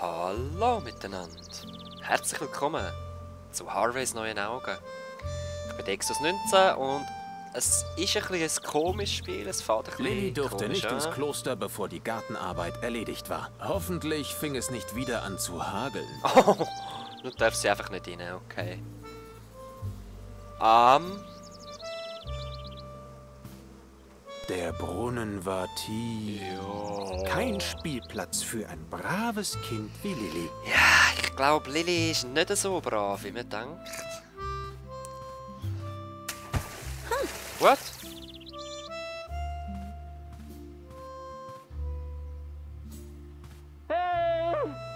Hallo miteinander. Herzlich willkommen zu Harveys neuen Augen. Ich bin Dexus 19 und es ist ein bisschen ein komisches Spiel. Es fährt ein bisschen Lily durfte komisch nicht an. ins Kloster, bevor die Gartenarbeit erledigt war. Hoffentlich fing es nicht wieder an zu hageln. Oh, du darfst sie einfach nicht rein, okay. Der Brunnen war tief. Ja. Kein Spielplatz für ein braves Kind wie Lily. Ja, ich glaube, Lily ist nicht so brav, wie man denkt. What?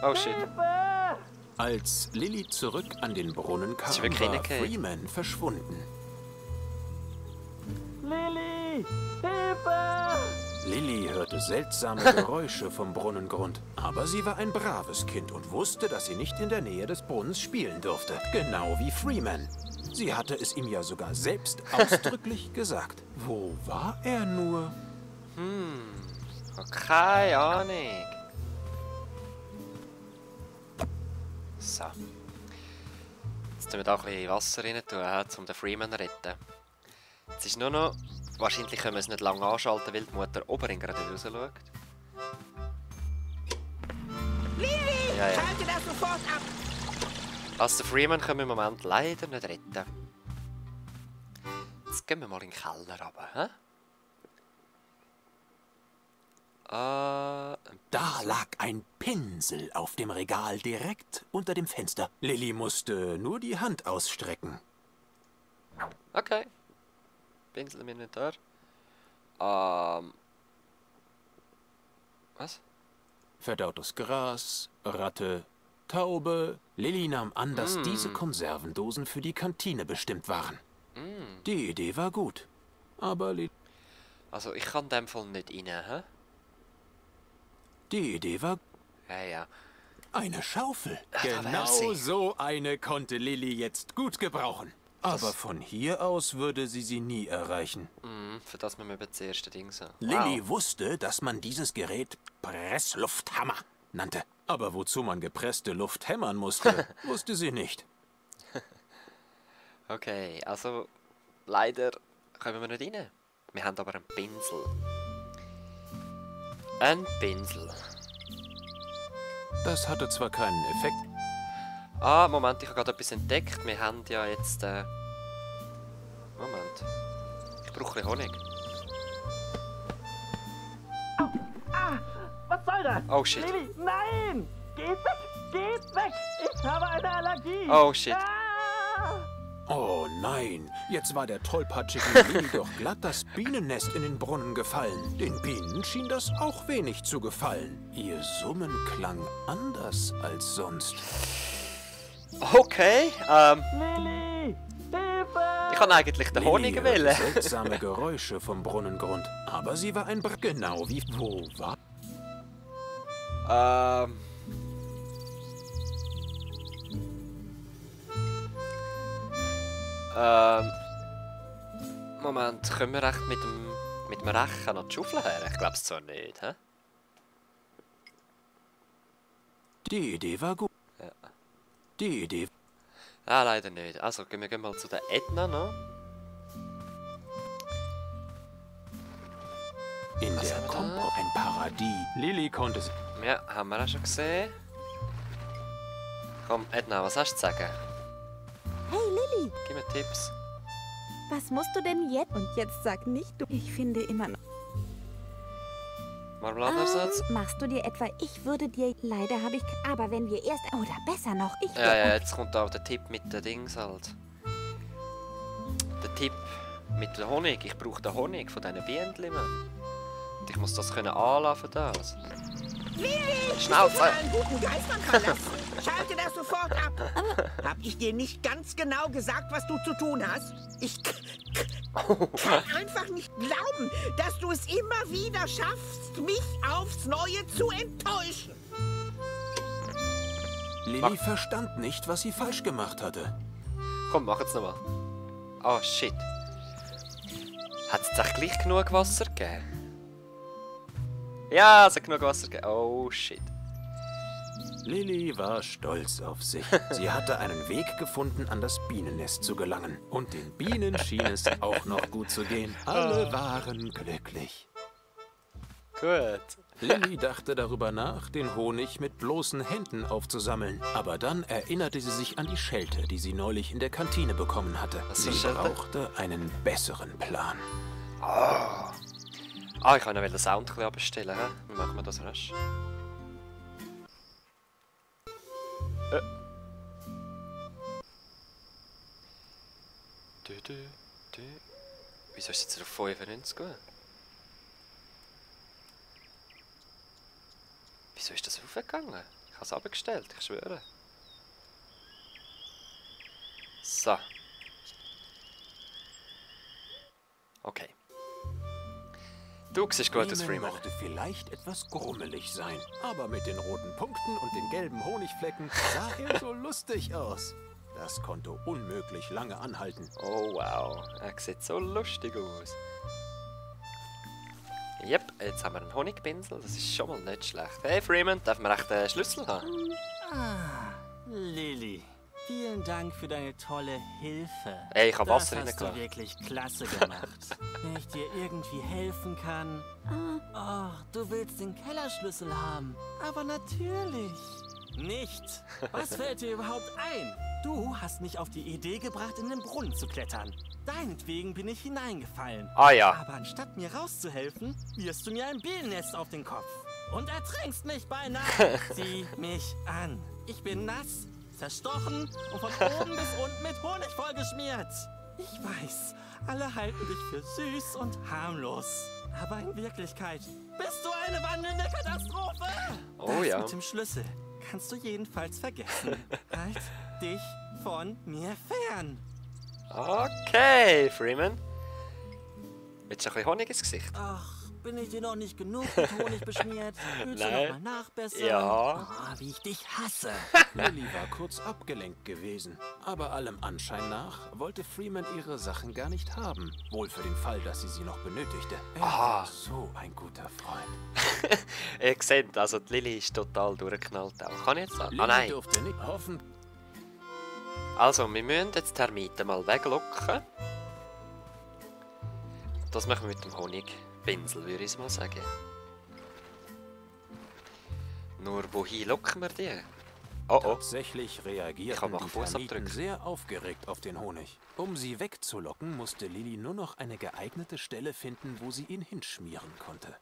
Oh shit. Als Lily zurück an den Brunnen kam, Sie wirklich war reingefallen? Freeman verschwunden. Lily! Hilfe! Lily hörte seltsame Geräusche vom Brunnengrund. Aber sie war ein braves Kind und wusste, dass sie nicht in der Nähe des Brunnens spielen durfte. Genau wie Freeman. Sie hatte es ihm ja sogar selbst ausdrücklich gesagt. Wo war er nur? Keine Ahnung. So. Jetzt tun wir da ein bisschen Wasser rein tun, um den Freeman zu retten. Jetzt ist nur noch... Wahrscheinlich können wir es nicht lange anschalten, weil die Mutter oben gerade raus schaut. Lily, Ja, ja. schalte das sofort ab! Also den Freeman können wir im Moment leider nicht retten. Jetzt gehen wir mal in den Keller runter, hä? Da lag ein Pinsel auf dem Regal direkt unter dem Fenster. Lily musste nur die Hand ausstrecken. Okay. Pinsel im Inventar. Was? Verdautes Gras, Ratte, Taube. Lily nahm an, dass diese Konservendosen für die Kantine bestimmt waren. Die Idee war gut. Aber Also ich kann in dem Fall nicht rein, hä? die Idee war Ja, ja. eine Schaufel. Ach, da wär Genau sie. so eine konnte Lily jetzt gut gebrauchen. Aber von hier aus würde sie nie erreichen. Für das müssen wir eben das erste Ding so. Lily wusste, dass man dieses Gerät Presslufthammer nannte. Aber wozu man gepresste Luft hämmern musste, wusste sie nicht. Okay, also leider kommen wir nicht rein. Wir haben aber einen Pinsel. Ein Pinsel. Das hatte zwar keinen Effekt. Ah, Moment, ich habe gerade etwas entdeckt. Wir haben ja jetzt... Moment. Ich brauche ein bisschen Honig. Was soll das? Oh shit. Lily, nein! Geht weg! Geht weg! Ich habe eine Allergie! Oh shit. Ah! Oh nein, jetzt war der tollpatschigen Lily doch glatt das Bienennest in den Brunnen gefallen. Den Bienen schien das auch wenig zu gefallen. Ihr Summen klang anders als sonst. Okay, Lily! Hilfe! ich kann eigentlich den Honig Lily hörte wählen. seltsame Geräusche vom Brunnengrund. Aber sie war ein genau wie... Wo war... Moment, können wir echt mit dem Rechen an die Schaufel her? Ich glaube es zwar nicht, hä? Die Idee war gut. Ja. Die Idee... Ah, leider nicht. Also, wir gehen mal zu der Edna noch. In Was der haben wir da? Kompo ein Paradies. Lily konnte... Ja, haben wir auch schon gesehen. Komm, Edna, was hast du zu sagen? Hey Lilly, Gib mir Tipps. was musst du denn jetzt? Und jetzt sag nicht du. Ich finde immer noch. Marmeladenersatz? Machst du dir etwa, ich würde dir... Leider habe ich... Aber wenn wir erst... Oder besser noch, ich... Ja, ja, jetzt kommt auch der Tipp mit den Dings halt. Der Tipp mit dem Honig. Ich brauche den Honig von diesen Bienen. Und ich muss das können anlassen, das. Lily! Schnauze! Ich bin einen guten Geistern verlassen. Schalte das sofort ab. Hab ich dir nicht ganz genau gesagt, was du zu tun hast? Ich kann einfach nicht glauben, dass du es immer wieder schaffst, mich aufs Neue zu enttäuschen. Lily verstand nicht, was sie falsch gemacht hatte. Komm, mach jetzt nochmal. Oh, shit. Hat es jetzt echt gleich genug Wasser gegeben? Ja, es hat genug Wasser gegeben. Oh, shit. Lilly war stolz auf sich. Sie hatte einen Weg gefunden, an das Bienennest zu gelangen. Und den Bienen schien es auch noch gut zu gehen. Alle waren glücklich. Gut. Lilly dachte darüber nach, den Honig mit bloßen Händen aufzusammeln. Aber dann erinnerte sie sich an die Schelte, die sie neulich in der Kantine bekommen hatte. Was Sie für Schelte? brauchte einen besseren Plan. Ich kann noch den Sound ein bisschen abstellen. Hä? Wie machen wir das rasch? Wieso ist es jetzt auf 95 gegangen? Wieso ist das aufgegangen? Ich habe es abgestellt, ich schwöre. So. Okay. Du siehst gut aus, Freeman. Mochte vielleicht etwas grummelig sein, aber mit den roten Punkten und den gelben Honigflecken sah er so lustig aus. Das konnte unmöglich lange anhalten. Oh wow, er sieht so lustig aus. Yep, jetzt haben wir einen Honigpinsel, das ist schon mal nicht schlecht. Hey Freeman, darf man echt einen Schlüssel haben? Lilly, vielen Dank für deine tolle Hilfe. Ey, ich habe Wasser Das hast du reingelassen. wirklich klasse gemacht. Wenn ich dir irgendwie helfen kann. Oh, du willst den Kellerschlüssel haben. Aber natürlich. Nicht. Was fällt dir überhaupt ein? Du hast mich auf die Idee gebracht, in den Brunnen zu klettern. Deinetwegen bin ich hineingefallen. Ah ja. Aber anstatt mir rauszuhelfen, wirst du mir ein Bienennest auf den Kopf. Und ertrinkst mich beinahe. Sieh mich an. Ich bin nass, zerstochen und von oben bis unten mit Honig vollgeschmiert. Ich weiß, alle halten dich für süß und harmlos. Aber in Wirklichkeit bist du eine wandelnde Katastrophe. Oh Das ja. mit dem Schlüssel kannst du jedenfalls vergessen. Halt dich von mir fern. Okay, Freeman. Willst du ein bisschen Honig ins Gesicht? Ach, bin ich dir noch nicht genug mit Honig beschmiert? Willst du Nein. noch mal nachbessern? Ja. Oh, wie ich dich hasse. Lilly war kurz abgelenkt gewesen. Aber allem Anschein nach wollte Freeman ihre Sachen gar nicht haben. Wohl für den Fall, dass sie noch benötigte. Er war so ein guter Freund. Ihr seht, also die Lilly ist total durchgeknallt auch. Kann ich jetzt sagen? Ah Lilly nein. durfte nicht hoffen. Also, wir müssen jetzt die Termiten mal weglocken. Das machen wir mit dem Honigpinsel, würde ich mal sagen. Nur wohin locken wir die? Oh oh. Tatsächlich Ich reagierten habe auch die Termiten Fußabdrücke. sehr aufgeregt auf den Honig. Um sie wegzulocken, musste Lilly nur noch eine geeignete Stelle finden, wo sie ihn hinschmieren konnte.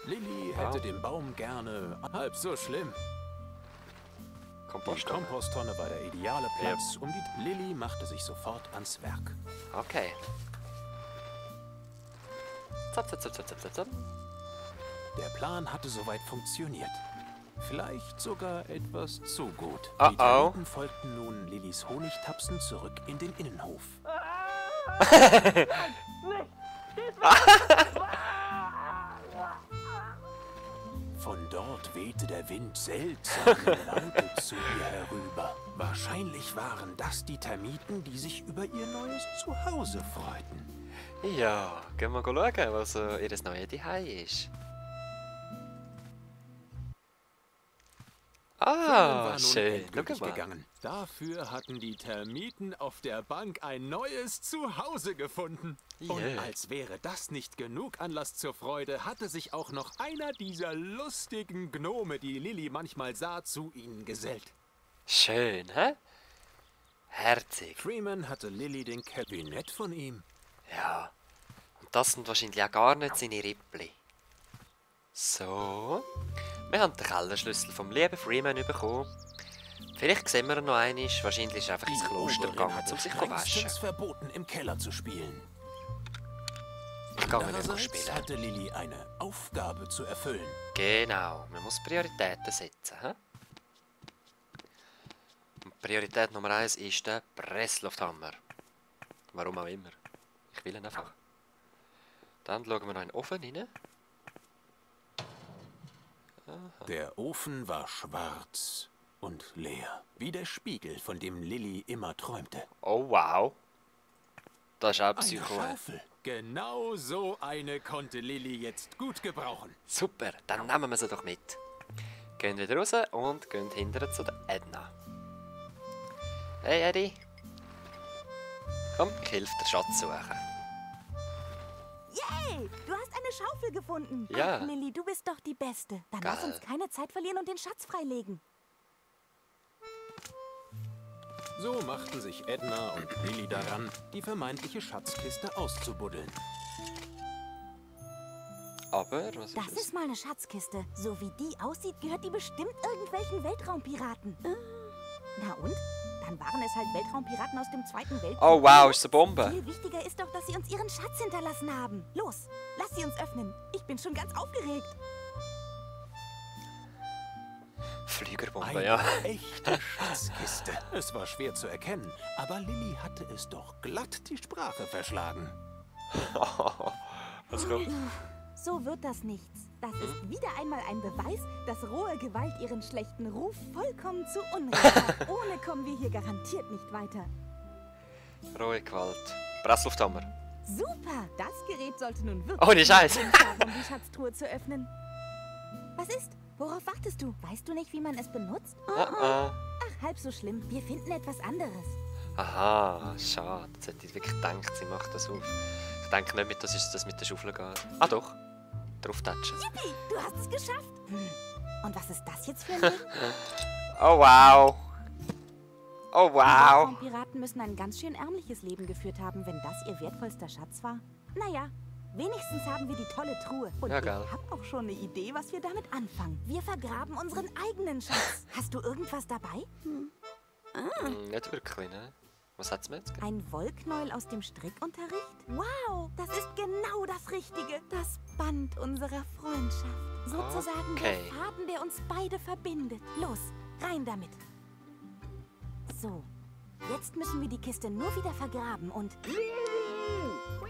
Lilly hätte den Baum gerne halb so schlimm. Die Komposttonne. Komposttonne war der ideale Platz, um die... Lilly machte sich sofort ans Werk. Okay. Zap, zap, zap, zap, zap, zap. Der Plan hatte soweit funktioniert. Vielleicht sogar etwas zu gut. Oh, Die oh. Termiten folgten nun Lillys Honigtapsen zurück in den Innenhof. Von dort wehte der Wind seltsame Laute zu ihr herüber. Wahrscheinlich waren das die Termiten, die sich über ihr neues Zuhause freuten. Ja, gehen wir schauen, was ihr neues Zuhause ist. Ah, nun schön. endgültig Schau mal. gegangen. Dafür hatten die Termiten auf der Bank ein neues Zuhause gefunden. Und Yeah. als wäre das nicht genug Anlass zur Freude, hatte sich auch noch einer dieser lustigen Gnome, die Lilly manchmal sah, zu ihnen gesellt. Schön, hä? Herzig. Freeman hatte Lilly den Kabinett von ihm. Ja. Und das sind wahrscheinlich auch gar nicht seine Rippli. So. Wir haben den Kellerschlüssel vom lieben Freeman bekommen. Vielleicht sehen wir ihn noch einmal. Wahrscheinlich ist er einfach ins Kloster Oberin gegangen, hatte um sich zu waschen. strengstens verboten, im Keller zu spielen. Ich gehe nicht mehr Andererseits spielen. hatte Lilly eine Aufgabe zu erfüllen. Genau, man muss Prioritäten setzen. He? Und Priorität Nummer 1 ist der Presslufthammer. Warum auch immer. Ich will ihn einfach. Dann schauen wir noch in den Ofen rein. Der Ofen war schwarz und leer, wie der Spiegel, von dem Lilly immer träumte. Oh wow. Das ist auch Eine Psycho. Schaufel. Genau so eine konnte Lilly jetzt gut gebrauchen. Super, dann nehmen wir sie doch mit. Gehen wieder raus und gehen hinterher zu der Edna. Hey Eddie. Komm, ich helfe dir Schatz suchen. Yay! Du hast eine Schaufel gefunden. Ja. Ach, Lilly, du bist doch die Beste. Dann lass Geil. uns keine Zeit verlieren und den Schatz freilegen. So machten sich Edna und Lilly daran, die vermeintliche Schatzkiste auszubuddeln. Aber, was Das ist ist mal eine Schatzkiste. So wie die aussieht, gehört die bestimmt irgendwelchen Weltraumpiraten. Na und? Dann waren es halt Weltraumpiraten aus dem Zweiten Weltkrieg. Oh wow, ist eine Bombe. Viel wichtiger ist doch, dass sie uns ihren Schatz hinterlassen haben. Los, lass sie uns öffnen. Ich bin schon ganz aufgeregt. Flügerbombe, Eine ja. echte Schatzkiste. Es war schwer zu erkennen, aber Lilly hatte es doch glatt die Sprache verschlagen. Was kommt? So wird das nichts. Das ist wieder einmal ein Beweis, dass rohe Gewalt ihren schlechten Ruf vollkommen zu Unrecht hat. Ohne kommen wir hier garantiert nicht weiter. Rohe Gewalt. Presslufthammer. Super! Das Gerät sollte nun wirklich Ohne Scheiß. hinfahren, um die Schatztruhe zu öffnen. Was ist? Worauf wartest du? Weißt du nicht, wie man es benutzt? Ah. Ach, halb so schlimm. Wir finden etwas anderes. Aha, schade. Jetzt hätte ich wirklich gedacht, sie macht das auf. Ich denke nicht, dass es das mit der Schaufel geht. Ah doch. Drauftatschen. Yippie, du hast es geschafft. Und was ist das jetzt für ein Ding? Oh wow. Oh wow. Piraten müssen ein ganz schön ärmliches Leben geführt haben, wenn das ihr wertvollster Schatz war. Naja, wenigstens haben wir die tolle Truhe. Und Ja, ich geil. habe auch schon eine Idee, was wir damit anfangen. Wir vergraben unseren eigenen Schatz. Hast du irgendwas dabei? Nicht wirklich, ne? Was hat's mir jetzt gegeben? Ein Wollknäuel aus dem Strickunterricht? Wow, das ist genau das Richtige. Das Band unserer Freundschaft. Sozusagen Okay. der Faden, der uns beide verbindet. Los, rein damit. So, jetzt müssen wir die Kiste nur wieder vergraben und...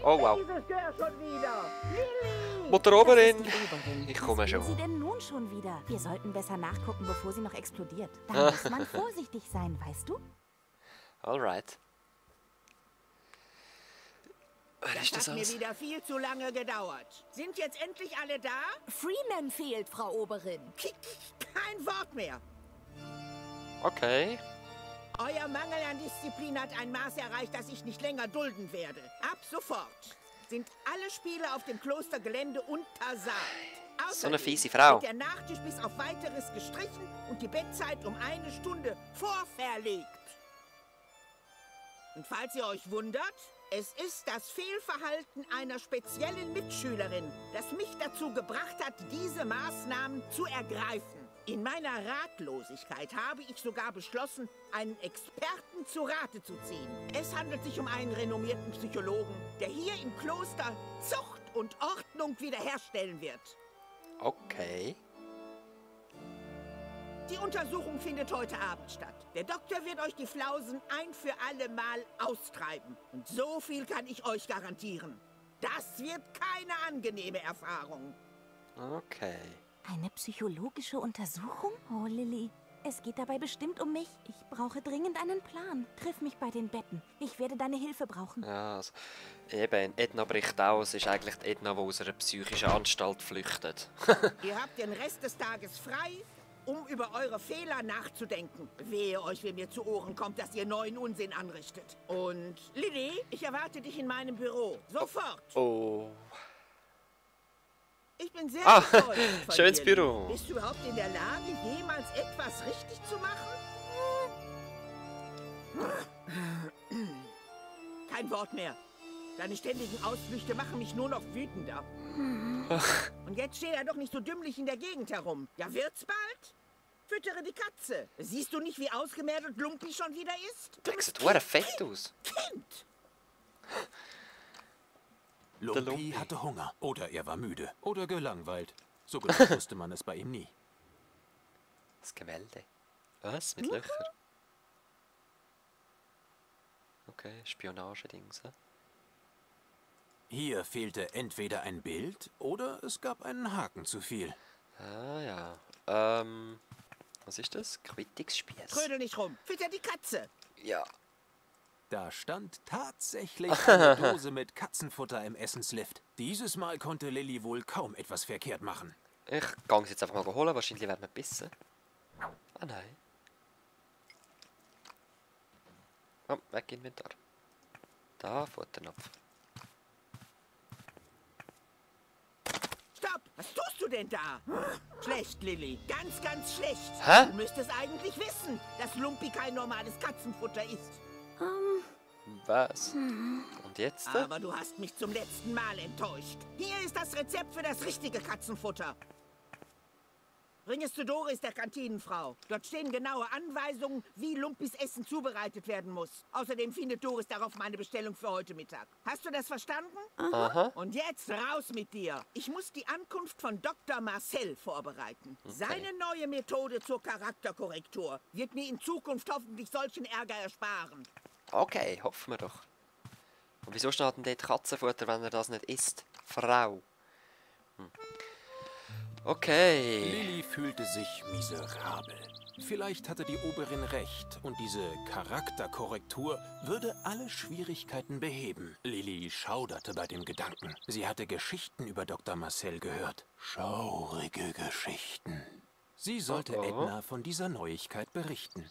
Oh wow. Dieses Girl schon wieder. Motoroberin. Das ist die Oberin. Ich komme Was will schon. sie denn nun schon wieder? Wir sollten besser nachgucken, bevor sie noch explodiert. Da muss man vorsichtig sein, weißt du? Alright. Wer ist Das das hat mir alles? wieder viel zu lange gedauert. Sind jetzt endlich alle da? Freeman fehlt, Frau Oberin. Kein Wort mehr. Okay. Euer Mangel an Disziplin hat ein Maß erreicht, das ich nicht länger dulden werde. Ab sofort sind alle Spiele auf dem Klostergelände untersagt. So eine Außerdem fiese Frau. wird der Nachtisch bis auf Weiteres gestrichen und die Bettzeit um 1 Stunde vorverlegt. Und falls ihr euch wundert, es ist das Fehlverhalten einer speziellen Mitschülerin, das mich dazu gebracht hat, diese Maßnahmen zu ergreifen. In meiner Ratlosigkeit habe ich sogar beschlossen, einen Experten zu Rate zu ziehen. Es handelt sich um einen renommierten Psychologen, der hier im Kloster Zucht und Ordnung wiederherstellen wird. Okay. Die Untersuchung findet heute Abend statt. Der Doktor wird euch die Flausen ein für alle Mal austreiben. Und so viel kann ich euch garantieren. Das wird keine angenehme Erfahrung. Okay. Eine psychologische Untersuchung? Oh, Lilly. Es geht dabei bestimmt um mich. Ich brauche dringend einen Plan. Triff mich bei den Betten. Ich werde deine Hilfe brauchen. Ja, also, eben, Edna bricht aus. Es ist eigentlich die Edna, die aus einer psychischen Anstalt flüchtet. Ihr habt den Rest des Tages frei, um über eure Fehler nachzudenken. Wehe euch, wenn mir zu Ohren kommt, dass ihr neuen Unsinn anrichtet. Und Lilly, ich erwarte dich in meinem Büro. Sofort. Oh. Ich bin sehr Ah, enttäuscht von schönes dir, Lilly. Büro. Bist du überhaupt in der Lage, jemals etwas richtig zu machen? Kein Wort mehr. Deine ständigen Ausflüchte machen mich nur noch wütender. Und jetzt steht er doch nicht so dümmlich in der Gegend herum. Ja, wird's bald? Füttere die Katze. Siehst du nicht, wie ausgemergelt Lumpi schon wieder ist? Der sieht verdammt fett aus. Kind! Lumpi Lumpi. hatte Hunger. Oder er war müde. Oder gelangweilt. So genau wusste man es bei ihm nie. Das Gemälde. Was? Mit Löchern? Okay, Spionagedings. Hä? Hier fehlte entweder ein Bild oder es gab einen Haken zu viel. Ah ja. Was ist das? Quittungsspieß. Trödel nicht rum. Fütter die Katze. Ja. Da stand tatsächlich eine Dose mit Katzenfutter im Essenslift. Dieses Mal konnte Lilly wohl kaum etwas verkehrt machen. Ich gehe sie jetzt einfach mal holen, wahrscheinlich werden wir gebissen. Ah nein. Oh, weg Inventar. Da, Futternapf. Stopp! Was tust du denn da? Schlecht, Lilly. Ganz, ganz schlecht. Hä? Du müsstest eigentlich wissen, dass Lumpi kein normales Katzenfutter ist. Was? Und jetzt? Aber du hast mich zum letzten Mal enttäuscht. Hier ist das Rezept für das richtige Katzenfutter. Bring es zu Doris, der Kantinenfrau. Dort stehen genaue Anweisungen, wie Lumpis Essen zubereitet werden muss. Außerdem findet Doris darauf meine Bestellung für heute Mittag. Hast du das verstanden? Aha. Und jetzt raus mit dir. Ich muss die Ankunft von Dr. Marcel vorbereiten. Okay. Seine neue Methode zur Charakterkorrektur wird mir in Zukunft hoffentlich solchen Ärger ersparen. Okay, hoffen wir doch. Und wieso steht denn dort Katzenfutter, wenn er das nicht isst? Frau. Okay. Lilly fühlte sich miserabel. Vielleicht hatte die Oberin recht und diese Charakterkorrektur würde alle Schwierigkeiten beheben. Lilly schauderte bei dem Gedanken. Sie hatte Geschichten über Dr. Marcel gehört. Schaurige Geschichten. Sie sollte Edna von dieser Neuigkeit berichten.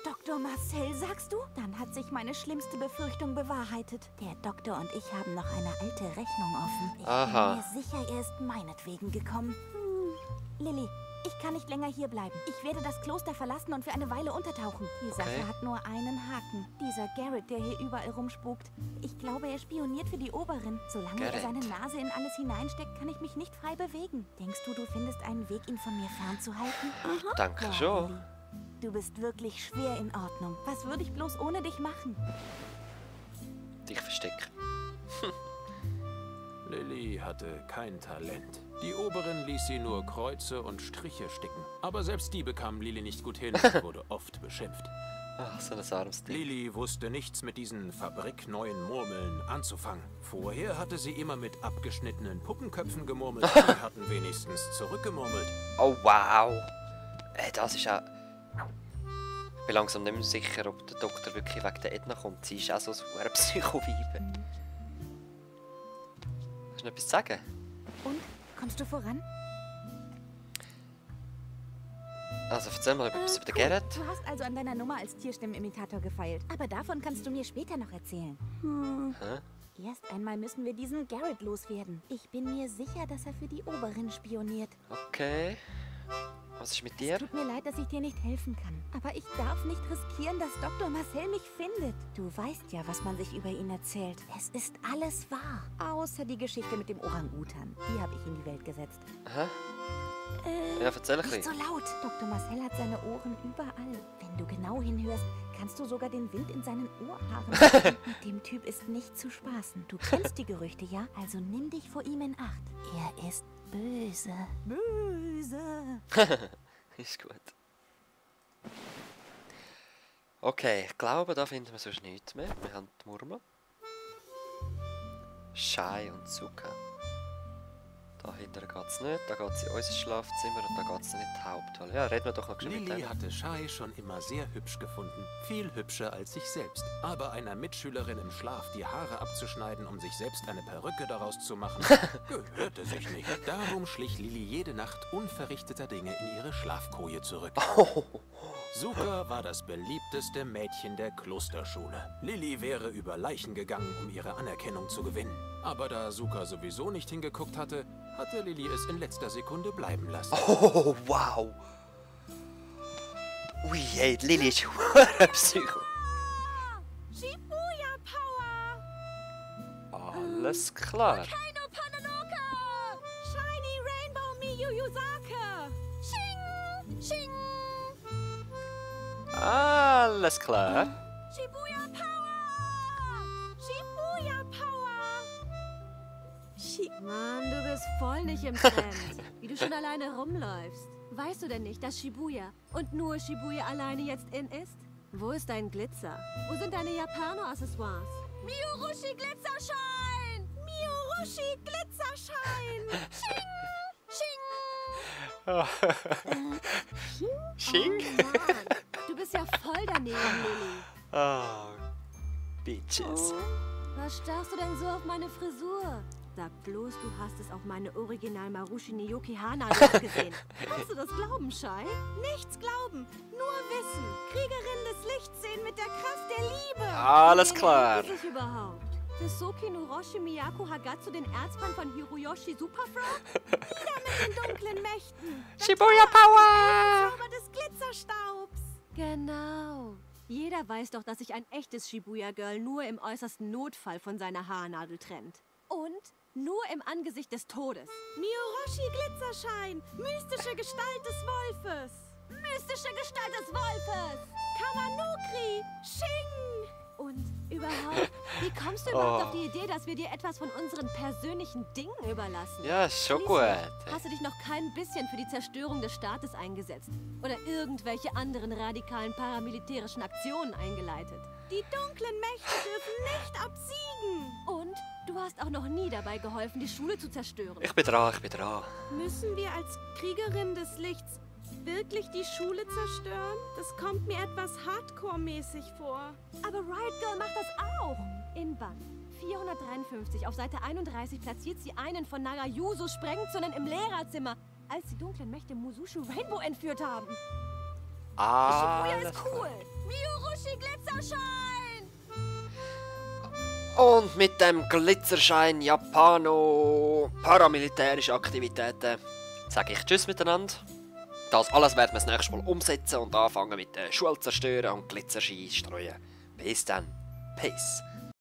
Dr. Marcel, sagst du? Dann hat sich meine schlimmste Befürchtung bewahrheitet. Der Doktor und ich haben noch eine alte Rechnung offen. Ich bin mir sicher, er ist meinetwegen gekommen. Lilly, ich kann nicht länger hier bleiben. Ich werde das Kloster verlassen und für eine Weile untertauchen. Die Sache hat nur einen Haken. Dieser Garrett, der hier überall rumspukt. Ich glaube, er spioniert für die Oberin. Solange er seine Nase in alles hineinsteckt, kann ich mich nicht frei bewegen. Denkst du, du findest einen Weg, ihn von mir fernzuhalten? Danke schon. Lilly. Du bist wirklich schwer in Ordnung. Was würde ich bloß ohne dich machen? Dich verstecken. Lilly hatte kein Talent. Die Oberin ließ sie nur Kreuze und Striche sticken. Aber selbst die bekam Lilly nicht gut hin und wurde oft beschimpft. Ach, so ein armes Ding. Lilly wusste nichts mit diesen fabrikneuen Murmeln anzufangen. Vorher hatte sie immer mit abgeschnittenen Puppenköpfen gemurmelt. Die hatten wenigstens zurückgemurmelt. Oh, wow. Das ist ja... Ich bin langsam nicht mehr sicher, ob der Doktor wirklich wegen der Edna kommt. Sie ist auch so ein Psycho-Vibe. Hast du noch etwas zu sagen? Und? Kommst du voran? Also erzähl mal etwas über den Gerrit. Du hast also an deiner Nummer als Tierstimmenimitator gefeilt. Aber davon kannst du mir später noch erzählen. Erst einmal müssen wir diesen Garrett loswerden. Ich bin mir sicher, dass er für die Oberin spioniert. Okay. Was ist mit dir? Es tut mir leid, dass ich dir nicht helfen kann. Aber ich darf nicht riskieren, dass Dr. Marcel mich findet. Du weißt ja, was man sich über ihn erzählt. Es ist alles wahr. Außer die Geschichte mit dem Orang-Utan. Die habe ich in die Welt gesetzt. Aha. Ja, erzähl ein Nicht so bisschen. laut. Dr. Marcel hat seine Ohren überall. Wenn du genau hinhörst, kannst du sogar den Wind in seinen Ohrhaaren hören. Mit dem Typ ist nicht zu spaßen. Du kennst die Gerüchte, ja? Also nimm dich vor ihm in Acht. Er ist böse. Böse. Ist gut. Okay, ich glaube, da finden wir sonst nichts mehr. Wir haben die Murmel. Shai und Zuka. Da hinten geht es nicht, da geht es in unser Schlafzimmer und da geht es in die Haupthalle. Ja, reden wir doch noch schnell mit Lilly denen. hatte Shai schon immer sehr hübsch gefunden. Viel hübscher als sich selbst. Aber einer Mitschülerin im Schlaf die Haare abzuschneiden, um sich selbst eine Perücke daraus zu machen, gehörte sich nicht. Darum schlich Lilly jede Nacht unverrichteter Dinge in ihre Schlafkoje zurück. Zuka war das beliebteste Mädchen der Klosterschule. Lilly wäre über Leichen gegangen, um ihre Anerkennung zu gewinnen. Aber da Zuka sowieso nicht hingeguckt hatte, hatte Lilly es in letzter Sekunde bleiben lassen. Oh, wow. Ui, hey, Lilly ist ein Psycho. Shibuya Power! Alles klar. Kaido Pananoka! Shiny Rainbow Miyu Yuzake! Shing! Shing! Alles klar. Shibuya Power! Shibuya Power! Mann, du bist voll nicht im Trend. Wie du schon alleine rumläufst. Weißt du denn nicht, dass Shibuya und nur Shibuya alleine jetzt in ist? Wo ist dein Glitzer? Wo sind deine Japano-Accessoires? Miyorushi Glitzerschein! Miyorushi Glitzerschein! Shing! Shing! Sching. Oh Mann, du bist ja voll daneben, Lilly. Oh, Bitches. Was starrst du denn so auf meine Frisur? Sag bloß, du hast es auf meine Original Marushi Niyoki Haarnadel gesehen. Kannst du das glauben, Shai? Nichts glauben, nur wissen. Kriegerin des Lichts sehen mit der Kraft der Liebe. Alles klar. Was ist das überhaupt? Besoki Nuroshi Miyako Hagatsu, den Erzmann von Hiroyoshi Superfrog? Wieder mit den dunklen Mächten. Shibuya Power! Zauber des Glitzerstaubs. Genau. Jeder weiß doch, dass sich ein echtes Shibuya-Girl nur im äußersten Notfall von seiner Haarnadel trennt. Und nur im Angesicht des Todes. Miyoroshi Glitzerschein, mystische Gestalt des Wolfes. Mystische Gestalt des Wolfes! Kamanokri, Shing. Und überhaupt, wie kommst du überhaupt auf die Idee, dass wir dir etwas von unseren persönlichen Dingen überlassen? Ja, ist schon gut. Schließlich hast du dich noch kein bisschen für die Zerstörung des Staates eingesetzt oder irgendwelche anderen radikalen paramilitärischen Aktionen eingeleitet. Die dunklen Mächte dürfen nicht absiegen. Und du hast auch noch nie dabei geholfen, die Schule zu zerstören. Ich bin dran, ich bin dran. Müssen wir als Kriegerin des Lichts wirklich die Schule zerstören? Das kommt mir etwas Hardcore-mäßig vor. Aber Riot Girl macht das auch. In Band 453 auf Seite 31 platziert sie einen von Nagayusos Sprengzünden im Lehrerzimmer, als die dunklen Mächte Musushu Rainbow entführt haben. Shibuya ist cool. Miyoroshi Glitzerschein! Und mit dem Glitzerschein Japano paramilitärische Aktivitäten sage ich Tschüss miteinander. Das alles werden wir das nächste Mal umsetzen und anfangen mit der Schule zerstören und Glitzerschein streuen. Bis dann. Peace.